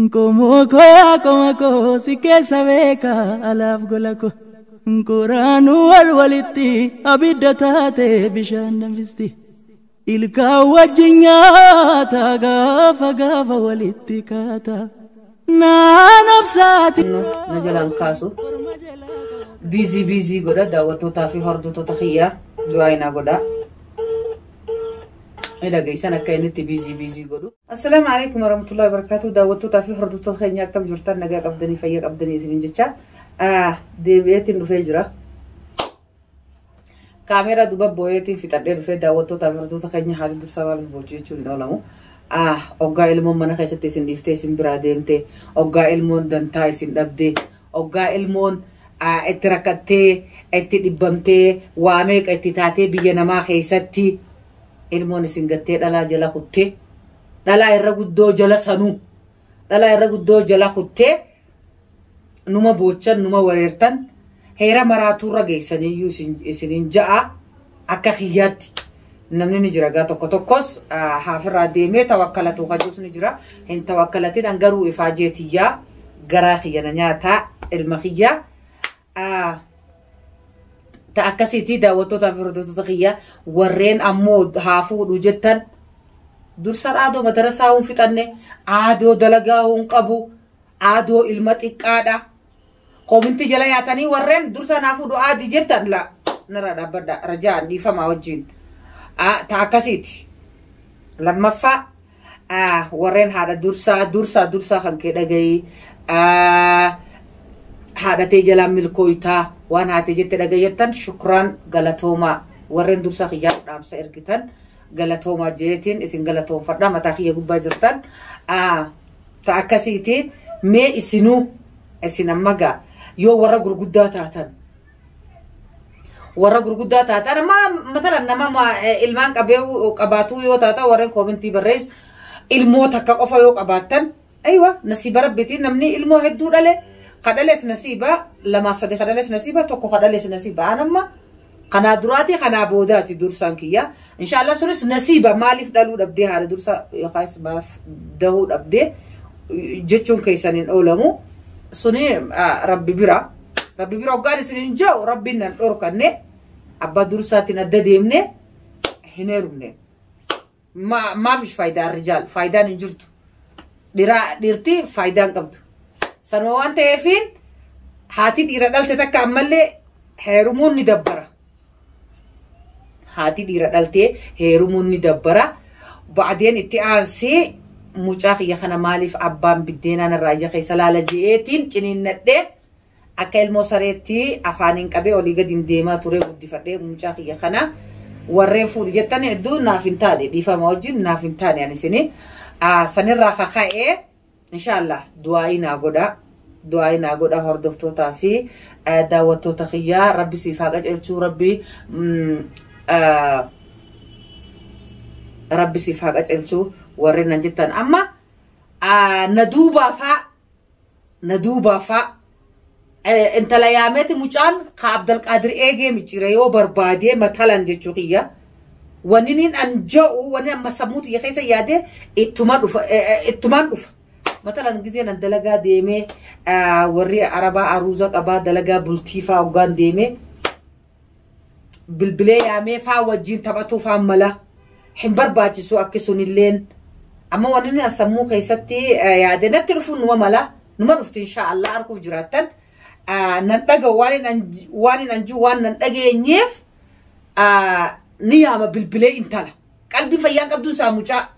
Qomoo koo yaa qoma koo si keessa beeka alaaf gola koo. Qoraanuu wal walitti abidda taate bishaan danfisti. Ilkaan wajjin nyaata gaafa gaafa walitti kaata. Naan obsaati. Na jalaan kaasu. Biizii biizii godha daawwattootaa fi hordoftoota kiyyaa du'aa inaa godha. Ni dhageessan akka inni itti biizii biizii godhu. Assalaamu alaikum warahmatullahi wabarakatuh. Daawwattootaa fi hordoftoota keenya akkam jirtan, nagaa qabdanii, fayyaa qabdanii isiniin jecha. Deebi'eetiin dhufee jira. Kaameeraa duuba boo'eetiin fixadhee dhufee. Daawwattootaa fi hordoftoota keenya, haati dursaa maaliif boochuu jechuun hin oolamu. Oggaa ilmoon mana keessatti isin dhiiftee isin biraa deemte, oggaa ilmoon dantaa isin dhabde, oggaa ilmoon itti rakkattee, itti dhibbamtee, waa meeqa itti taatee, biyya namaa keessatti ilmoon isin gattee dhalaa jala kuttee, dhalaa irra guddoo jala sanuu, dhalaa irra guddoo jala kuttee, numa boochan, numa wareertan, heera maraatuurra geessaniyyuu isiniin ja'a. Akka kiyyaatti namni ni jira gaa, tokko tokkos haafirraa deemee tawakkalatu kajuus ni jira. Hin tawakkalatin, an garuu ifaajee tiyyaa garaa kiyya na nyaataa ilma kiyyaa. Ta akkasiitii, daawwattootaa fi hordoftoota kiyya, warreen ammoo haa fuudhu jettan, dursan aadoo madarasaa hun fixanne, aadoo dalagaa hun qabu, aadoo ilma xiqqaadha. Koominti jala yaatanii warreen dursa naa fuudhu aadii jettan, la narraa dhaabbadha, rajaan dhiifamaa wajjin. Ta akkasiiti. Lammaffaa, warreen haadha dursaa dursaa dursaa kan kee dhagayi, haadhatee jalaan milkooytaa, waan haatee jette dhagayyattan, shukraan, galatoomaa. Warreen dursaa kiyyaa dhaamsa ergitan galatoomaa jeetiin isin galatoonfadha, mataa kiyya gubbaa jirtan. Ta akkasiiti. Mee isinuu isin amma gaa yoo warra gurguddaa taatan, warra gurguddaa taatan, amma matalan nama ilmaan qabee qabaatuu yoo taatan, warreen koomentii barreessu, ilmoo takka qofa yoo qabaattan, aywa, nasiiba rabbiitiin namni ilmoo hedduu dhale kadhales nasiiba, lamaa sadi kadhales nasiiba, tokko kadhales nasiiba. An amma kanaa duraati, kanaa boodaati dursaan kiyya, inshallah sunis nasiiba. Maaliif dhaluu dhabdee haala dursa yookaas maaf dahuu dhabdee jechuun keessan hin oolamu. Suni rabbi bira, rabbi bira. Hoggaan isin hin jiru, rabbiin nan dhorkanne, abbaa dursaatiin adda deemne hin heerumne. Maafish faayidaa rijaal, faayidaan hin jirtu, dhiraa dhiirti faayidaan qabdu sanuma waan ta'eefiin haati dhiira dhalte takka ammallee heerumuun ni dabbara. Haati dhiira dhaltee heerumuun ni dabbara. Ba'adeen itti aansee mucaa kiyya kana maaliif abbaan biddeenaan irraa ija keessa laala je'eetiin ciniinnadhee, akka ilmoo sareetti afaaniin qabee olii gadi hin deemaa ture guddifadhee mucaa kiyya kana. Warreen fuudhi jettan hedduu naaf hin taane, dhiifama wajjin naaf hin taane. Ani isini sanirraa kaka'ee, inshallah du'aa'ii naa godha, du'aa'ii naa godha. Hordoftootaa fi daawwattoota kiyyaa, rabbi siif haa qajeelchuu, rabbi rabbi siif haa qajeelchuu warreen nan jettan, amma na duubaa faa, na duubaa faa intala yaameeti mucaan ka Abdalqaadir eegee micciire yoo barbaadee matalan jechuu kiyya. Wanni niin an ja'u, wanni amma sammuu tiyya keessa yaade ittuma dhufa, ittumaan dhufa. Matalan gizeen an dalagaa deemee, warri arabaa aruuza qabaa, dalagaa bultii faa hoggaan deemee, bilbilee yaamee faa wajjin taphatuu faa mala hin barbaachisu akki sunilleen. Amma wanni inni sammuu keessatti yaade natti dhufuun numa mala, numa dhufti, insha Allah arguuf jiraattan. Nan dhaga waan hin anjuu, waan nan dhageenyeef ni yaama bilbilee intala qalbii fayyaan qabduun isaa mucaa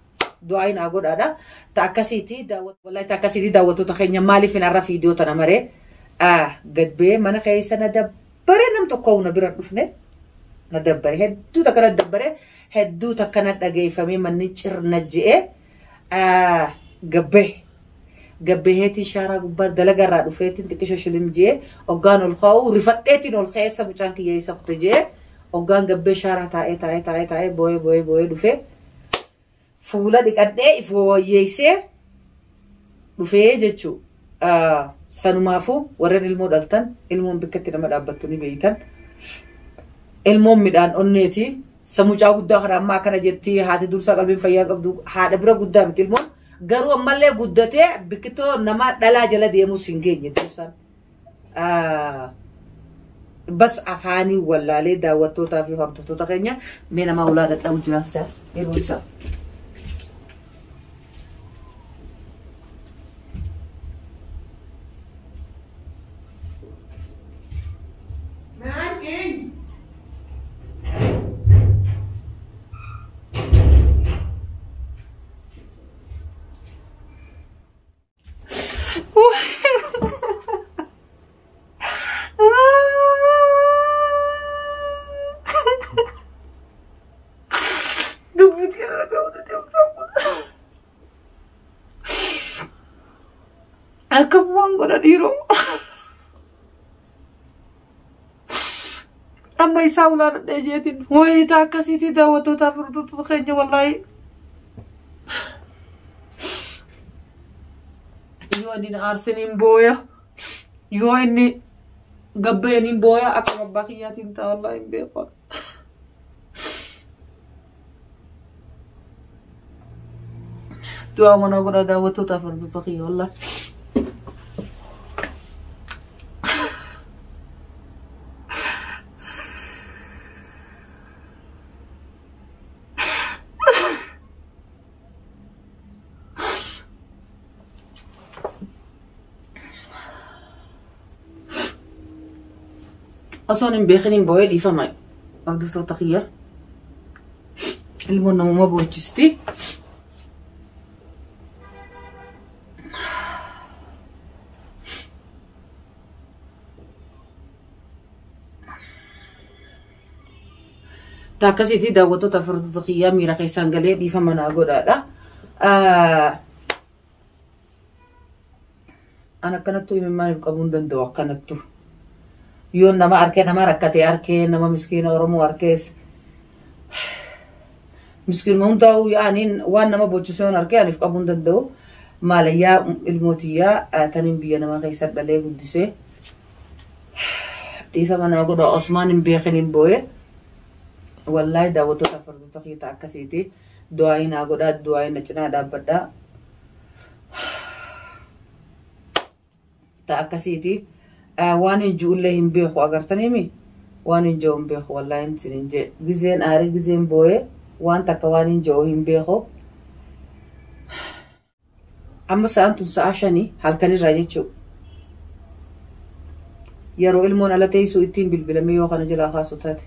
du'aa naa godhaadha. Ta akkasiiti, wallahi ta akkasiiti. Daawwattoota keenya, maaliif hin arra fiidiyoo tana maree gad ba'ee mana keessa na dabbaree, nam tokko na bira dhufne, na dabbare, hedduu takka na dabbare, hedduu takka na dhageeffamee, manni cirna je'ee gabbee gabbeetii shaaraa gubbaa dalagarraa dhufeetiin xiqqisho shilim je'ee hoggaan ol kaa'u rifadheetiin ol keessa mucaan kiyya isa kute je'ee, hoggaan gabbee shaaraa taa'ee taa'ee taa'ee taa'ee boo'ee boo'ee boo'ee dhufee fuula dhiqadhee if wayyeessee dhufee jechuu. Sanumaafuu warreen ilmoo dhaltan, ilmoon bikkatti nama dhaabbattu ni beeytan. Ilmoon midhaan onneeti. Sa mucaa guddaa kana amma akkana jetti haati dursaa qalbiin fayyaa qabdu, haadha bira guddaa miti ilmoon. Garuu ammallee guddatee biqiltuu nama dhalaa jala deemus hin geenye dursaan. Bas afaanii wallaalee daawwattootaa fi hordoftoota keenya mee namaa ulaa dhadhaa'u jiraansa yeroo isaa. Akka bu'aan godha dhiiroo. Amma isaa ulaa dhadhee jeetiin wayitaa akkasiitii daawwattootaaf hordoftoota keenya wallaahi. Yoo inni na aarsin hin booya. Yoo inni gabbayeen hin booya akka abbaa kiyyaatiin ta'a wallaahi hin beeku. Du'aa manaa godhaa daawwattootaaf hordoftoota kiyya wallaahi. Osoon hin beekin hin boo'ee dhiifama hordoftoota kiyya. Ilmoon namuma boochisti. Ta akkasitti daawwattoota hordoftoota kiyyaa miira keessaan galee dhiifama naa godhaadha. An akkanattuu imimmaan qabuu hin danda'u akkanattuu. Yoo nama arkee nama rakkate arkee nama miskiina Oromoo arkees miskiinuma hundaa'uu yaa'aniin waan nama bochisu yoon arkee aniif qabuu hin danda'u. Maalayyaa ilmootiyyaa taniin biyya namaa keessa dhalee guddisee dhiifama naa godha Osmaan hin beekin hin boo'e. Wallaahi daawwattoota hordoftoota kiyya akkasiiti. Du'aa'ii naa godhaa du'aa'ii na cinaa dhaabbadhaa. Ta akkasiiti. Waan hin ji'ullee hin beeku agartaniimi. Waan hin ji'u hin beeku wallaahi hin hin jee. Gizeen aarii gizeen boo'ee waan takka waan hin ji'u hin beeku. Amma sa'aan tun sa'a 5 halkanirraa jechuudha. Yeroo ilmoon ala teessuu ittiin bilbilamee yoo kana jalaa kaasu taate.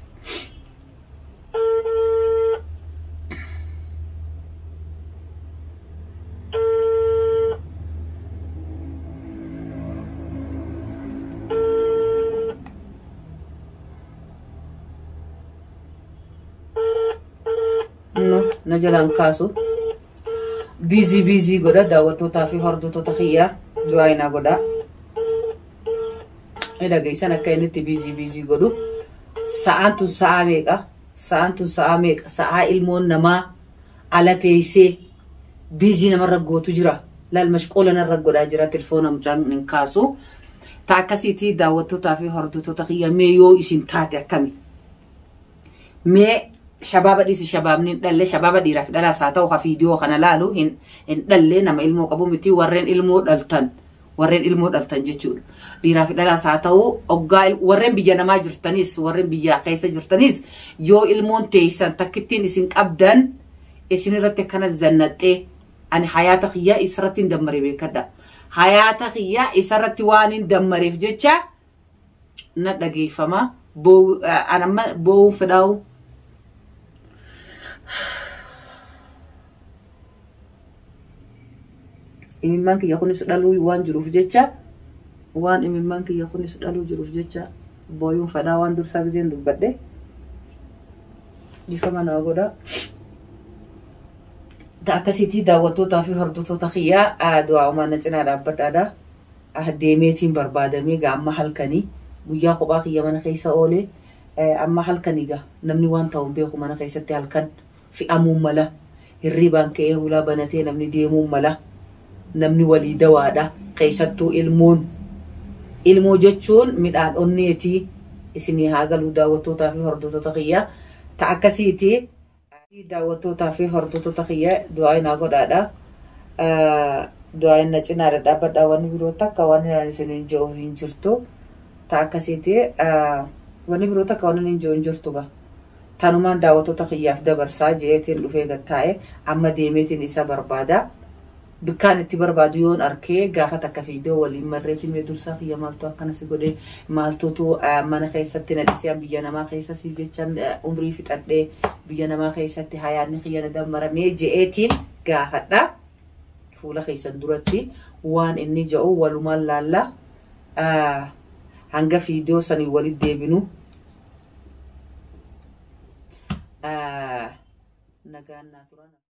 No, na jalaan kaasu. Biizii biizii godha daawwattootaa fi hordoftoota kiyyaa du'aa naa godha. Dhageessan akka inni itti biizii biizii godhu. Sa'aan tun sa'a meeqa? Sa'aan tun sa'a meeqa? Sa'aa ilmoon namaa ala teessee biizii namarra gootu jira. Laal mashqoola narra godhaa jira telefoona mucaan hin kaasu. Ta akkasiitii daawwattootaa fi hordoftoota kiyya mee yoo isin taate akkami? Mee shabaaba dhiisi shabaabni hin dhalle shabaaba dhiiraaf dhalaas haa ta'u ha viidiyoo kana laalu hin dhalle nama ilmoo qabu miti warreen ilmoo dhaltan warreen ilmoo dhaltan jechuudha. Dhiiraaf dhalaas haa ta'u oggaa warreen biyya namaa jirtanis warreen biyya keessa jirtanis yoo ilmoon teessan takkittiin isin qabdan isin irratti akkana zannaxxee ani hayaata kiyyaa isarratti hin dammaree beekadha. Hayaata kiyyaa isarratti waan hin dammareef jecha na dhageeffama. An amma boo'uun fedhaa'u. Imimmaan kiyya kunis dhaluu waan jiruuf jecha waan imimmaan kiyya kunis dhaluu jiruuf jecha booyuun fedhaa waan dursaa giseen dubbadhe dhiifama naa godha. Ta akkasiitii daawwattootaa fi hordoftoota kiyyaa du'aa uumaa na cinaa dhaabbadhaadha. Deemeetiin barbaadamee gaa amma halkanii guyyaa kophaa kiyya mana keessa oolee amma halkanii gaa namni waan ta'u hin beeku mana keessatti halkan fe'amuun mala hirribaan ka'ee hulaa banatee namni deemuun mala namni walii dawaadha keessattuu ilmoon ilmoo jechuun midhaan onneetii isinii haa galuu daawwattootaa fi hordoftoota kiyya ta akkasiitii daawwattootaa fi hordoftoota kiyya du'aa naa godhaadha. Du'aa na cinaa dhadhaabbadhaa, wanni biroo takka wanni ani isiniin jedhu hin jirtu. Ta akkasiiti, wanni biroo takka wanni hin jiru hin jirtu gaa. Tanumaan daawwattoota kiyyaaf dabarsaa jeetiin dhufee gattaa'e, amma deemeetiin isa barbaada. Bikkaan itti barbaadu yoon arkee gaafa takka fiidoo waliin marreetiin, mee dursaa kiyya, maaltu akkana si godhe? Maaltutu mana keessatti na dhisee biyya namaa keessa siif jechaan umrii fixadhee biyya namaa keessatti hayaanni kiyya na dammaramee je'eetiin gaafadha. Fuula keessan duratti waan inni jedhu walumaan laalla, hanga fiidoo sanii walitti deebinu. Nagaan naa turan.